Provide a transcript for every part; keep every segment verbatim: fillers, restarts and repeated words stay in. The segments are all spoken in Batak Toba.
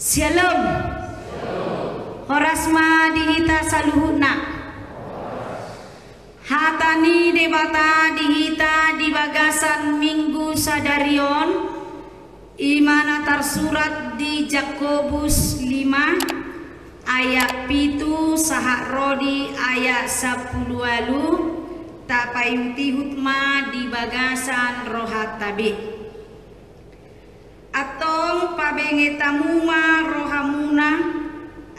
Syalom. Horas ma di hita saluhutna. Hata ni Debata di hita di bagasan Minggu sadari on, i ma na tarsurat di Jakobus lima ayat pitu sahat ro di ayat sampulu ualu, tapaihutihut ma di bagasan rohanta be. Antong pabenget hamu ma rohamuna,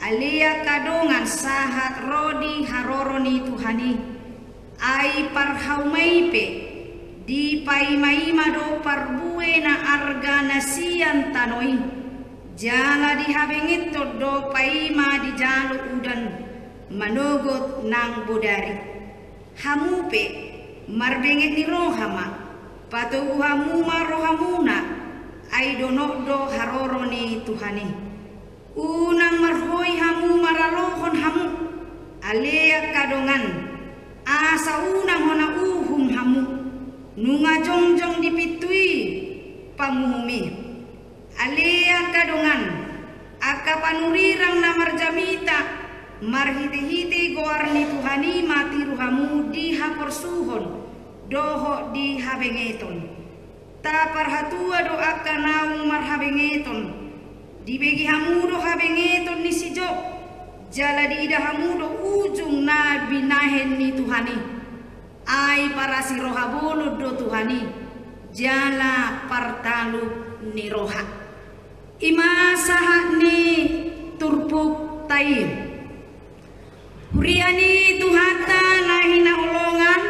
ale angka dongan, sahat ro di haroro ni Tuhan i. Ai parhaumai pe, dipaimaima do parbue na arga na sian tano i, jala dihabengethon do paima dijalo udan manogot nang bodari. Hamu pe, marbenget ni roha ma, patogu hamu ma rohamuna, ai donok do haroro ni Tuhan i. Unang marhoi hamu maralohon hamu, ale angka dongan, asa unang hona uhum hamu, nunga jongjong di pintu i panguhum i. Ale angka dongan, angka panurirang na marjamita, marhitehite goar ni Tuhan i ma tiru hamu di haporsuhon dohot di habengeton. Taparhatua do angka naung marhabengeton. Dibege hamu do habengeton ni si Job, jala diida hamu do ujung na binahen ni Tuhan i. Ai parasi roha bolon do Tuhan i, jala partalup ni roha. I ma sahat ni turpukta i. Huria ni Tuhanta na hinaholongan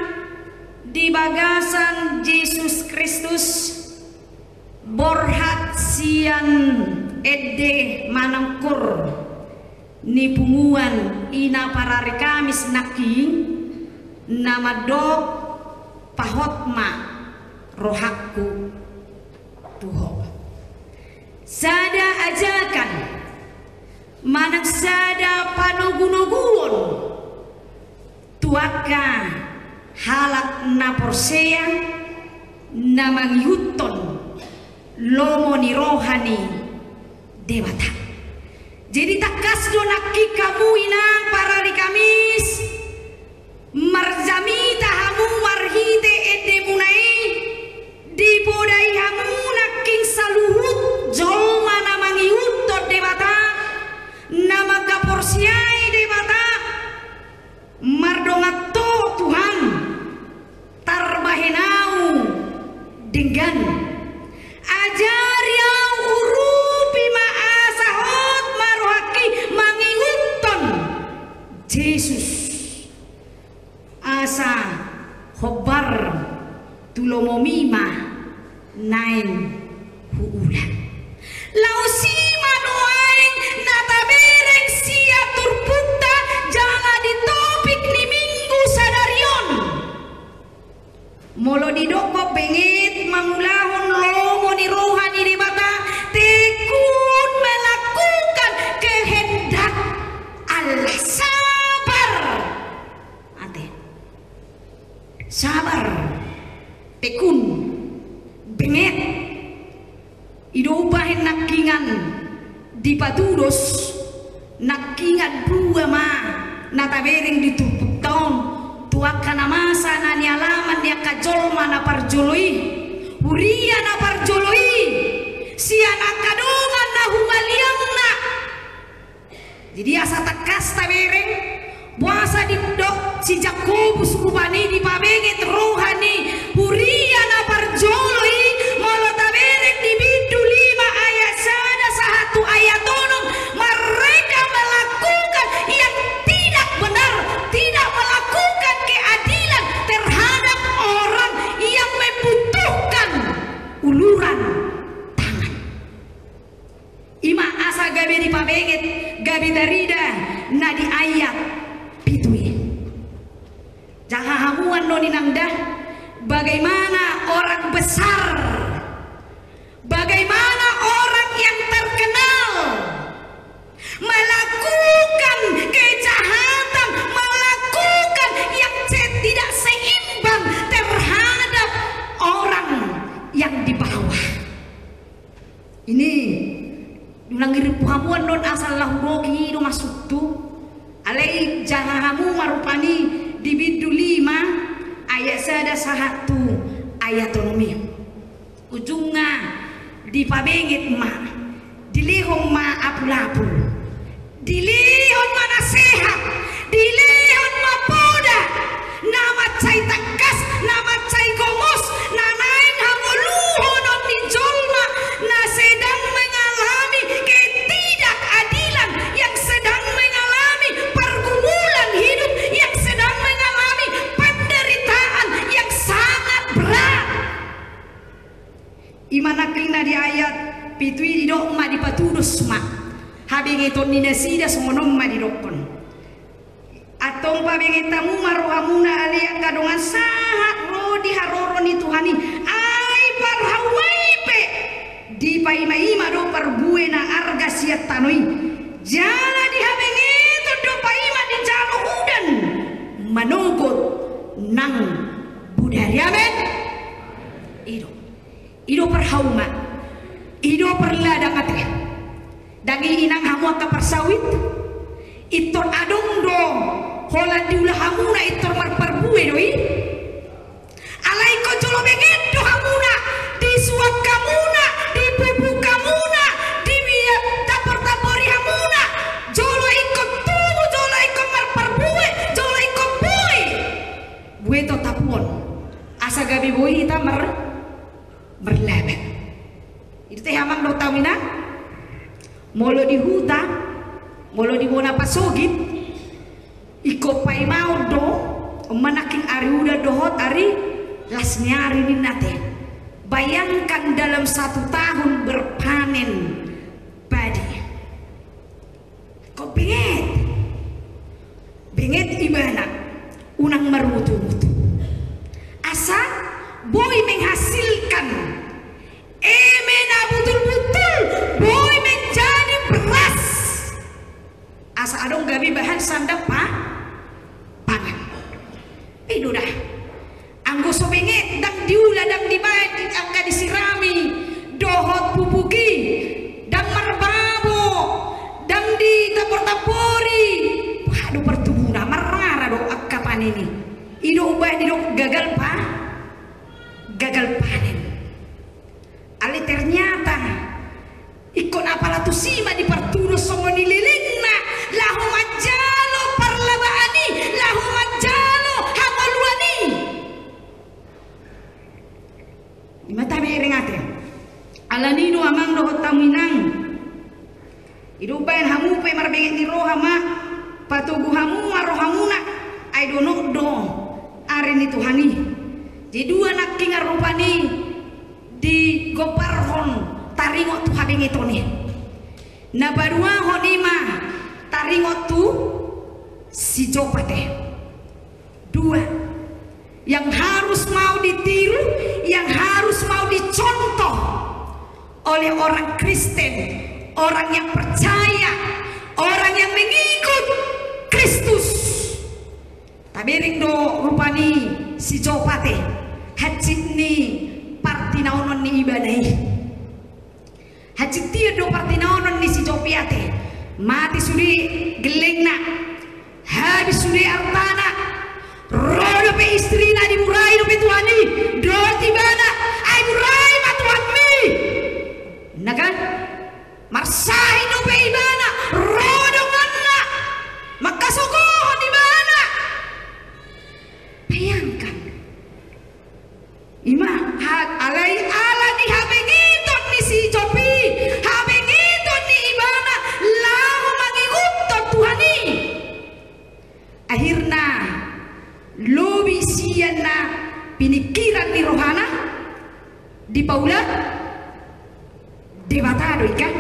di bagasan Jesus Kristus, borhat sian ende manang kur ni punguan i na parari Kamis nangkin, na mandok pahot ma rohangku tu ho. Sada ajakan manang sada panogunoguon tu angka halak na porsea na mangihuthon lomo ni roha ni Debata. Jadi tangkas do nangkin hamu inang parari Kamis, marjamita hamu marhite endemuna i, dipodai hamu nangkin saluhut jolma na mangihuthon Debata, na manghaporseai Debata, mardongan toho Tuhan, tarbahen ahu denggan. Ajari ahu, urupi ma asa hot ma rohangki mangihuthon Jesus. Asa hombar tu lomomi ma naeng huula. Laos i ma nuaeng na tabereng sian turpukta jala di topik ni Minggu sadari on. Molo didok ho benget mangulahon lomo ni roha ni Debata, tekun melakukan kehendak Allah. Sabar. Ate. Sabar. Tekun. Benget. I do umbahen nangkiningan dipatudos, nangkiningan dua ma na tabereng di turpukta on, tu angka na masa na nialaman ni angka jolma na parjolo i, huria na parjolo i, sian angka dongan na humaliangna. Jadi asa tangkas tabereng, boasa didok si Jakobus rupani dipabenget roha ni huria na parjolo i, molo tabereng di bindu lima ayat sada sahat tu ayat onom, mereka melakukan yang tidak benar, tidak melakukan keadilan terhadap orang yang membutuhkan uluran tangan. I ma asa gabe dipabenget, gabe tarida na di ayat pitu i. Jala hamu annon inang da, bagaimana orang besar, bagaimana orang yang terkenal melakukan kejahatan, melakukan yang se-, tidak seimbang terhadap orang yang di bawah. Ini Unang irimpu hamu annon asal laho huroki i do maksudhu. Alai jala hamu ma rupani di bindu lima ayat sada sahat tu ayat onom i. Ujungna dipabenget ma, dilehon ma apulapul, dilehon ma nasehat, dilehon ma poda na mansai tangkas, na mansai gomos, na naeng hangoluhonon ni jolma na sedang mengalami ketidakadilan, yang sedang mengalami pergumulan hidup, yang sedang mengalami penderitaan yang sangat berat. I ma nangkin na di ayat pitu i didok ma, dipatudos ma habengeton ni nasida, songon on ma didokkon: Antong pabenget hamu ma rohamuna ale angka dongan sahat ro di haroro ni Tuhan i, ai parhauma i pe dipaimaima do parbue na arga sian tano i. Jala di habengeton do paima dijalo udan manogot nang bodari. Amen. I do. I do parhauma, i do parladang ate. Ndang i inang hamu angka parsawit, intor adong do holan diula hamuna intor marparbue do i. Alai ingkon jolo benget do hamuna, disuan hamuna, dipupuk hamuna, dibiar tampor-tampori hamuna. Jolo ingkon tubu, jolo ingkon marparbue, jolo ingkon boi bue totap on, asa gabe boi hita mar marlaba. I do ate amang dohot hamu inang, molo di huta, molo di bona pasogit, ingkon paimaon do, on ma nangkin ari udan dohot ari las ni ari ninna ate. Bayangkan dalam satu tahun berpanen padi. Ingkon benget. Benget ibana, unang marmutu-mutu. Asa boi menghasilkan eme na butul-butul, boi menjadi beras. Asa adong gabe bahan sandang pa, pangan. I do da. Anggo so benget, ndang diula, ndang dibaen, angka disirami dohot pupuk i, ndang marbabo, ndang ditampor-tampori, boha do partubuna, marmara do angka panen i. I do umbahen didok gagal pa, gagal panen. Alai ternyata ingkon apala tusi ma dipartudos songon i lelengna laho manjalo parlabaan i, laho manjalo hangoluan i. I ma tabereng ate. Alani do amang dohot hamu inang, i do umbahen hamu pe marbenget ni roha ma, patogu hamu ma rohamuna, ai donok do ari ni Tuhan i. Jadi dua nangkin rupani digombarhon taringot tu habengeton i. Na paduahon i ma taringot tu si Job ate. Dua yang harus mau ditiru, yang harus mau dicontoh oleh orang Kristen, orang yang percaya, orang yang mengikut Kristus. Tabereng do rupani si Job ate, hansit ni partinaonon ni ibana i. Hansit ia do partinaonon ni si Job i ate. Mate sude gellengna, habis sude artana, ro dope istrina, diburai dope Tuhan i dohot ibana, ai burai ma Tuhanmi. Nah kan? Marsahit dope ibana, ro donganna mangkasogohon ibana. Bayangkan. I ma, ha-, alai ala ni habengeton ni si Job i, habengeton ni ibana laho mangihuthon Tuhan i, akhirna lobi sian na piningkiran ni rohana, dipaula Debata do i kan?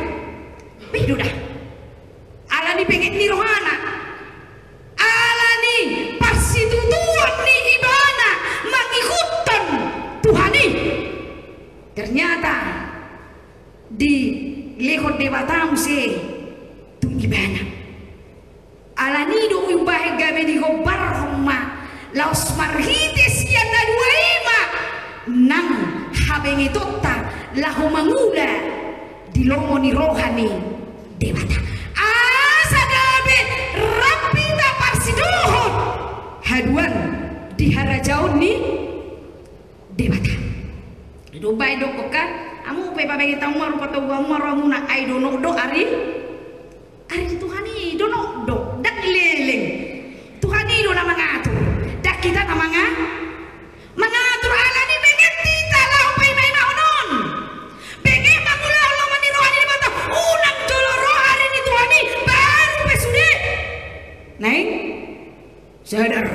Boi do da. Ala ni benget ni rohana, ala ni parsitutuon ni ibana mangihuthon Tuhan i, ternyata dilehon Debata muse tu ibana. Ala ni do umbahen gabe digombarhon ma laos marhite sian na dua i ma nang habengetonta laho mangula di lomo ni roha ni Debata. Asa gabe rap hita parsidohot haduan di harajaon ni Debata. Domba i dokkon kan, hamu pe pabege tamu ma rupa togu hamu ma rohamuna, ai donok do ari, ari ni Tuhan i donok do, ndang leleng. Tuhan i do na mangatur, ndang hita na manga, mangatur. Alani i benget hita laho paimaimahon on. Benget mangulahon lomo ni roha ni Debata, unang jolo ro ari ni Tuhan i baru pe sude naeng sadar.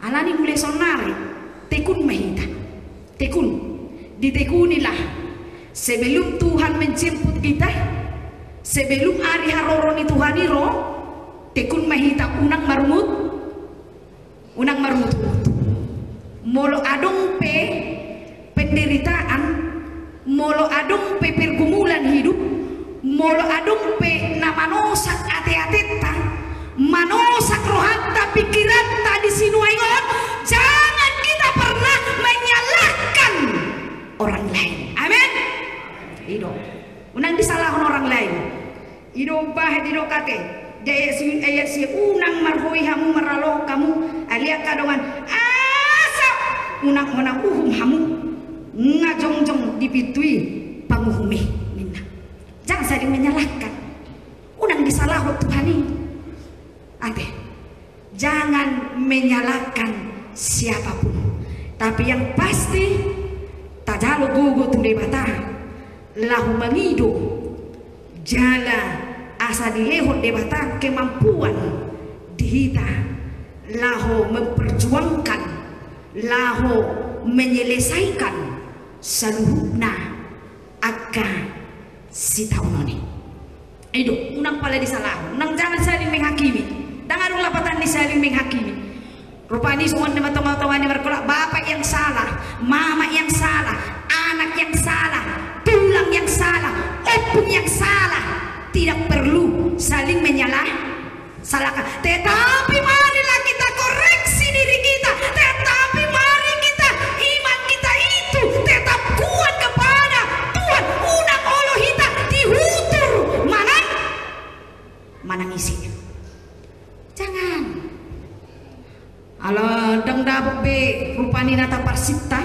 Alani mule saonnari, tekun ma hita. Tekun. Ditekunilah. Sebelum Tuhan menjemput kita, sebelum ari haroro ni Tuhan i ro, tekun ma hita unang marungut, unang marungut. Molo adong pe penderitaan, molo adong pe pergumulan hidup, molo adong pe na manosak ateatenta, manosak rohanta, pikiranta di sinuaeng on, jangan kita pernah menyalahkan orang lain. Amin. I do. Unang disalahon orang lain. I do bahen, i do ate. Di ayat si, ayat si, unang marhoi hamu maraloho hamu, ale angka dongan, asa unang hona uhum hamu. Nga jongjong di pintu i panguhum i, ninna. Jangan saling menyalahkan. Unang disalahon Tuhan i. Ate. Jangan menyalahkan siapapun. Tapi yang pasti, tajalo gogo tu Debata laho mangido jala asa dilehon Debata kemampuan di hita laho memperjuangkan, laho menyelesaikan saluhutna angka sitaonon i. I do, unang pala disalahon, unang, jangan saling menghakimi. Ndang adong lapatan ni saling menghakimi. Rupani songon na matonga-tonga ni markola, bapak yang salah, mama yang salah, anak yang salah, tulang yang salah, ompung yang salah. Tidak perlu saling menyalah salahkan. Tetapi marilah kita koreksi diri kita. Tetapi mari kita, iman kita itu tetap kuat kepada Tuhan. Unang olo hita dihutur manang, manang ise. Jangan. Ala ndang dapot be rupani na taparsinta.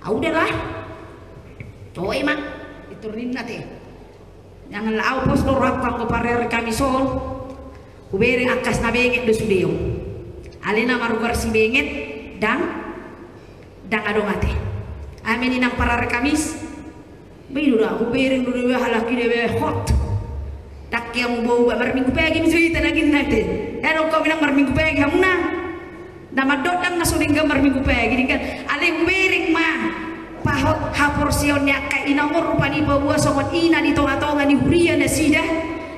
Ah, udahlah. Toe ma. Itu ninna te. Janganlah, au pos do rohangku anggo parari Kamis on. Hubereng angka na benget do sude on. Alai na marubar si benget, ndang, ndang adong ate. Amen, inang parari Kamis. Be i do da, hubereng do, do halak i da be hot. Ndang ke hamu bau ba marminggu pagi ma jo hita na ninna ate. Adong hamu inang marminggu pagi hamuna. Na mandok ndang na so denggan marminggu pagi, denggan. Alai hubereng ma pahot haporseaon ni angka inang on, rupani paboa songon ina di tonga-tonga ni huria nasida,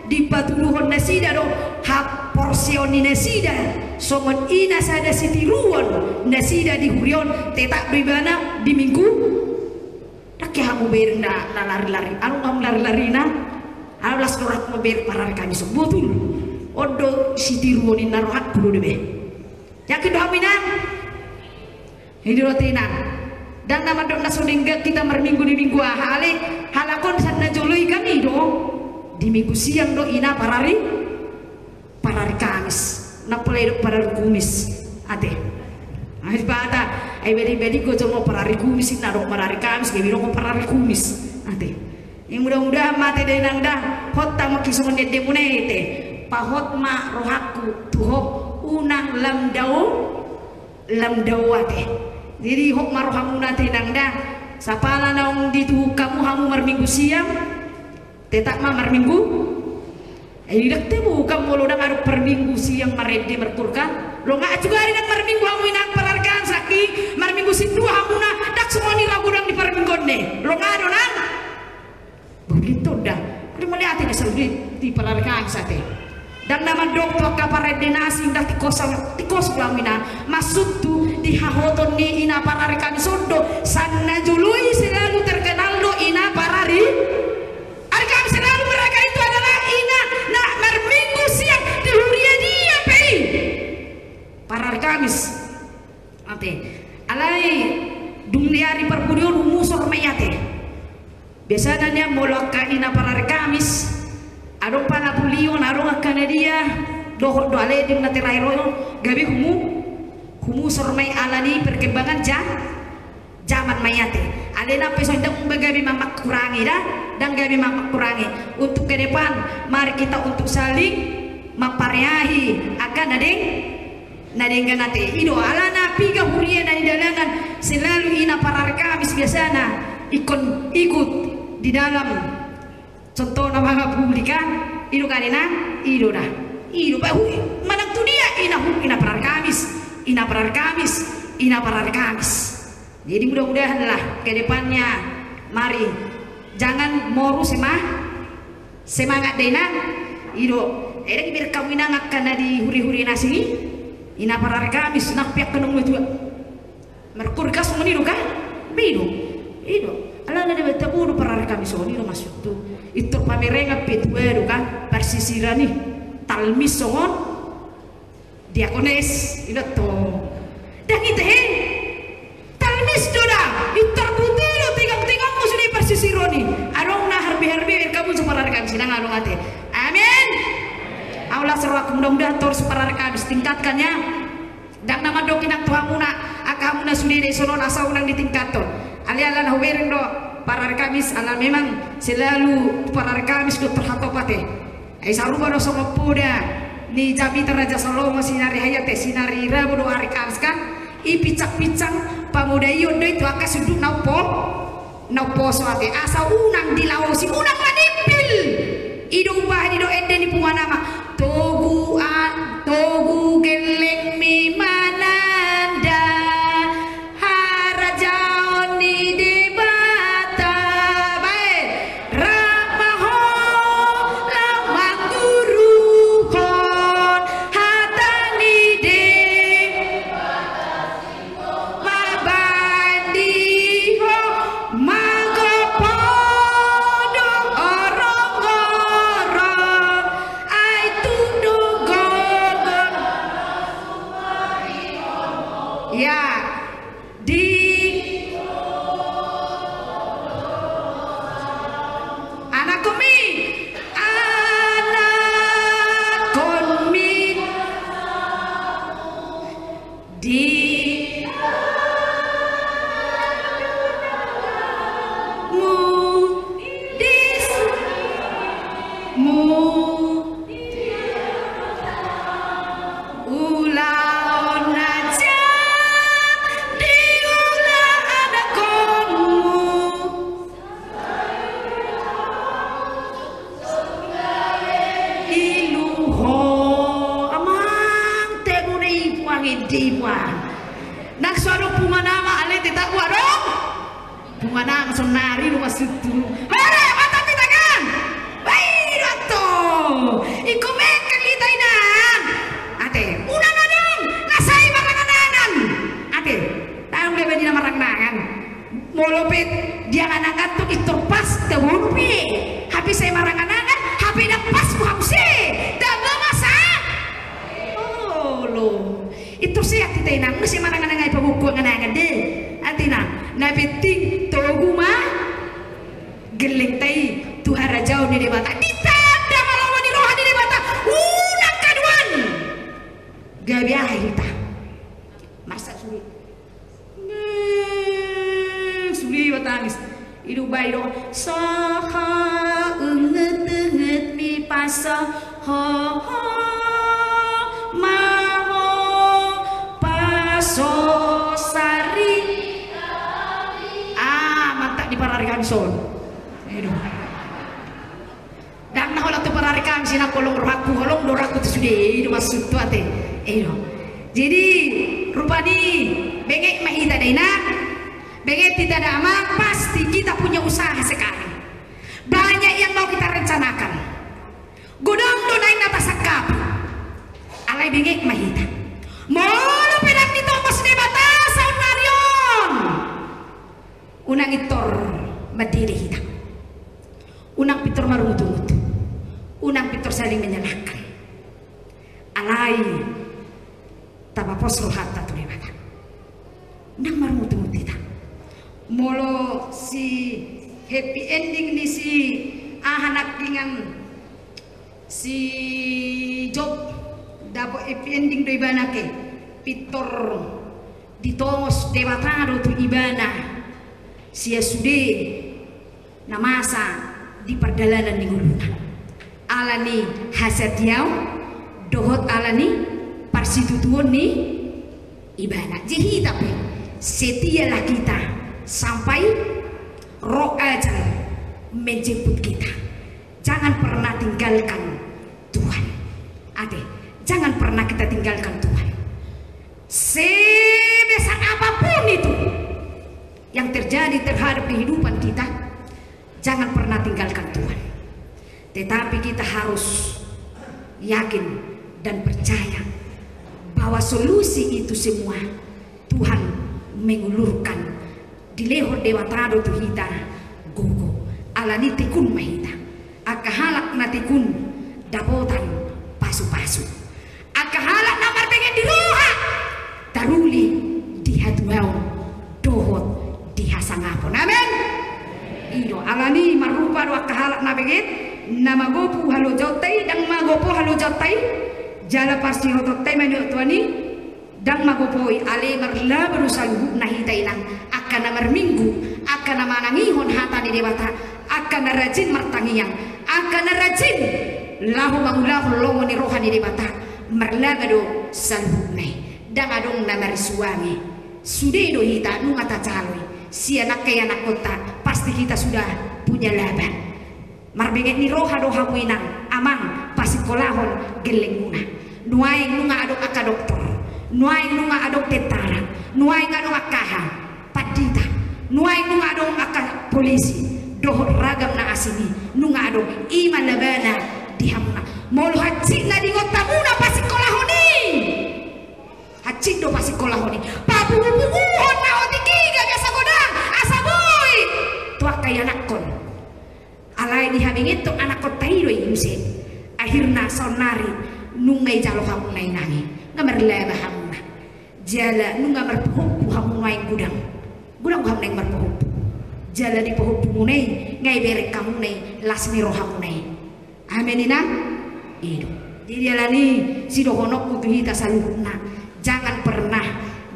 dipatuduhon nasida do haporseaon ni nasida songon ina sada sitiruon nasida di huria on, tetap do ibana di Minggu. Ndang ke hamu bereng na, na lari-lari, adong hamu lari-larina. Alas do rohangku mambereng parari Kamis on, botul. On do sitiruon ninna rohangku do, do be. Yakin do hamu inang? I do ate inang. Ndang na mandok na so denggan hita marminggu di minggu aha, alai halak on sian na jolo i kan i do. Di minggu siang do ina parari, parari Kamis. Ndang pola didok parari Kumis ate. Ai bata, ai badi-badi go jolo parari Kumis, inna didok parari Kamis, gabe didok parari Kumis ate. Mudah-mudahan ma ate da inang da, hot ma songon ni endemuna i ate. Pahot ma rohangku tu ho, unang lam dao, lam dao ate. Jadi hot ma rohamuna ate inang da. Sapala naung dituhuk hamu, hamu marminggu siang, tetap ma marminggu. Ai ndang tebo hamu molo ndang adong parminggu siang marende markurka. Loas, acu gari ndang marminggu hamu inang parari Kamis, marminggu sintua hamuna, ndang songon i ra godang di parmingguon i. Loas do nang. Begitu da. Ate mauliate do saluhut di parari Kamis ate. Ndang na mandok tu angka parende na asing da, tingkos, tingkos do hamu inang. Maksudhu di hahoton ni ina parari Kamis on do, sian na jolo i selalu terkenal do ina parari. Ari Kamis selalu mereka itu adalah ina na marminggu siang di huria dia pe i. Parari Kamis. Ate. Alai dung di ari parpudi on humusor ma i ate. Biasana nian molo angka ina parari Kamis, adong pangapulion, adong angka na dia, dohot do ale di na terakhir on, gabe humu, humusor ma i ala ni perkembangan ja, jaman ma i ate. Alai nang pe songon i ndang gabe mamangkurangi da, ndang gabe mamangkurangi. Untuk ke depan, mari kita untuk saling mampareahi angka na deng, na denggan ate. I do alana piga huria na di dalanan selalu ina parari Kamis biasana ingkon ikut di dalam contohna mangapuli kan. I do kan ina, i do da. I do ba hu-, manang tu dia ina hu-, ina parari Kamis, ina parari Kamis, ina parari Kamis. Jadi mudah-mudahanlah ke depannya, mari jangan moru sema-, semangat da ina. I do. Eda i berkamu ina angka na di huri-huri na sini. Ina parari Kamis nang piak kenong matua. Merkur kas meni do kan? Be i do. I do. Alana da beta bodo parari Kamis on i do maksudhu. Intor pamerengan pe tua do kan? Parsisiran i. Talmis songon diakones, ina to. Ndang ita he. Talmis do da, intor bute do tegang-tegangmu sude parsisiron i. Adong na harbe-harbe, kamu so parari Kamis i nang adong ate. Amin. Aula seru aku mudah-mudahan torus parari Kamis tingkatkan ya. Ndang na mandok inang tu hamuna, angka hamuna sude dison on asa unang ditingkathon. Alai ala na hubereng do parari Kamis, ala memang selalu parari Kamis do terhatop ate. Ai sarupa do songon poda ni jamita Raja Salomo sinari haiate, sinari Rabu do ari Kamis kan. I pincang-pincang pamodaion do i tu angka sundut na umpo-, na umposo ate. Asa unang dilaosi, unang manimpil. I do umbahen i do ende ni punguan ama. Togu a-, togu gellengmi mananda harajaon ni Debata. Baen. Rap ma ho laho manguruhon hata ni Debata, mabaen di ho, magopo do orong-orong, ai tung do gogo. Ya. Di anakkonmi, anakkonmi. Di mu, di mu. Ulaon na jat diula anakkonmu. Ilu ho. Amang, tebo na ipuang ende ipuang. Nang so adong punguan ama ale tetap adong. Punguan ama sonari do maksudhu. Hore, mantap di tangan. Baen do anto. Ingkon mengkang hita inang. Ate, unang adong na sai marangan-angan. Ate, tau da bani na marangan-angan. Molo pe diangan-angan tu intor pas tabo pe. Hape sai marangan-angan, hape ndang pas buha muse. Ndang masa. Olo. Intor sehat hita inang, muse marangan-angan i pagogo angan-angan de. Ate inang, na penting togu ma gellengta i tu harajaon ni Debata. Ditanda ma lomo ni roha ni Debata. Unang kaduan. Gabe aha hita? Masa sulit. Sude iba tangis. I do baen do. Saha enget-enget ni pasaha ho ma ho paso sari. Ah, mantap di parari Kamis on. I do. Ndang na holan tu parari Kamis i nang holong rohangku, holong do rohangku tu sude, i do maksudhu ate. I do. Jadi, rupani benget ma hita da inang, benget hita da amang, pasti kita punya usaha sekarang. Banyak yang mau kita rencanakan. Godang do naeng na tasangkapi. Alai benget ma hita. Molo pe ndang ditongos Debata saonnari on. Unang pintor mandele hita. Unang pintor marungut-ungut. Unang pintor saling menyalahkan. Alai tapapos rohanta tu Debata. Unang marungut-ungut hita. Molo si Happy ending ni si aha nangkiningan si Job, dapot happy ending do ibana, ke pintor ditongos Debata do tu ibana sian sude na masa di pardalanan ni ngoluna. Ala ni hasatiaon dohot ala ni parsitutuon ni ibana. Jadi hita pe, setialah kita sampai roh ajal menjemput kita. Jangan pernah tinggalkan Tuhan. Ate, jangan pernah kita tinggalkan Tuhan. Sebesar apapun itu yang terjadi terhadap kehidupan kita, jangan pernah tinggalkan Tuhan. Tetapi kita harus yakin dan percaya bahwa solusi itu semua Tuhan mengulurkan. Dilehon Debata do tu hita gogo. Ala ni tekun ma hita. Angka halak na tekun dapotan pasupasu. Angka halak na marbenget ni roha taruli di hatuaon dohot di hasangapon. Amen. I do, ala ni marrupa do angka halak na benget, na magopu halojaonta i, ndang magopo halojaonta i, jala parsihotonta i ma nion tuani, ndang magopo i, alai marlaba do saluhutna hita inang, angka na marminggu, angka na manangihon hata ni Debata, angka na rajin martangiang, angka na rajin laho mangulahon lomo ni roha ni Debata, marlaba do saluhutna i. Ndang adong na marisuangi. Sude do hita nunga tajalo i. Sian angka ianakkonta pasti kita sudah punya laba. Marbenget ni roha do hamu inang, amang, pasikkolahon gellengmuna. Nuaeng nunga adong angka doktor, nuaeng nunga adong tentara, nuaeng adong angka aha, pandita, nuaeng nunga adong angka polisi, dohot ragam na asing i, nunga adong. I ma labana di hamuna. Molo hansit na diingot hamuna pasikkolahon i. Hansit do pasikkolahon i. Papungupunguhon na otik i gabe asa godang, asa boi tu angka ianakkon. Alai dihabengethon anakkonta i do i muse. Akhirna saonnari nunga ijalo hamuna inang i. Nga marlaba hamuna. Jala nunga marpahompu hamu nuaeng godang. Godang hamu nuaeng marpahompu. Jala di pahompumuna i nga ibereng hamuna i las ni rohamuna i. Amen inang. I do. Jadi ala ni sidohononku tu hita saluhutna, jangan pernah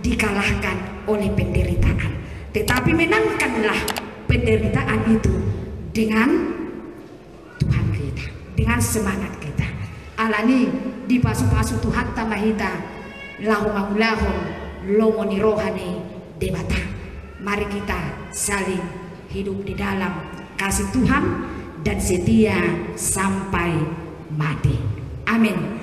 dikalahkan oleh penderitaan, tetapi menangkanlah penderitaan itu dengan Tuhan kita, dengan semangat kita. Ala ni dipasupasu Tuhanta ma hita laho mangulahon lomo ni roha ni Debata. Mari kita saling hidup di dalam kasih Tuhan dan setia sampai mati. Amin.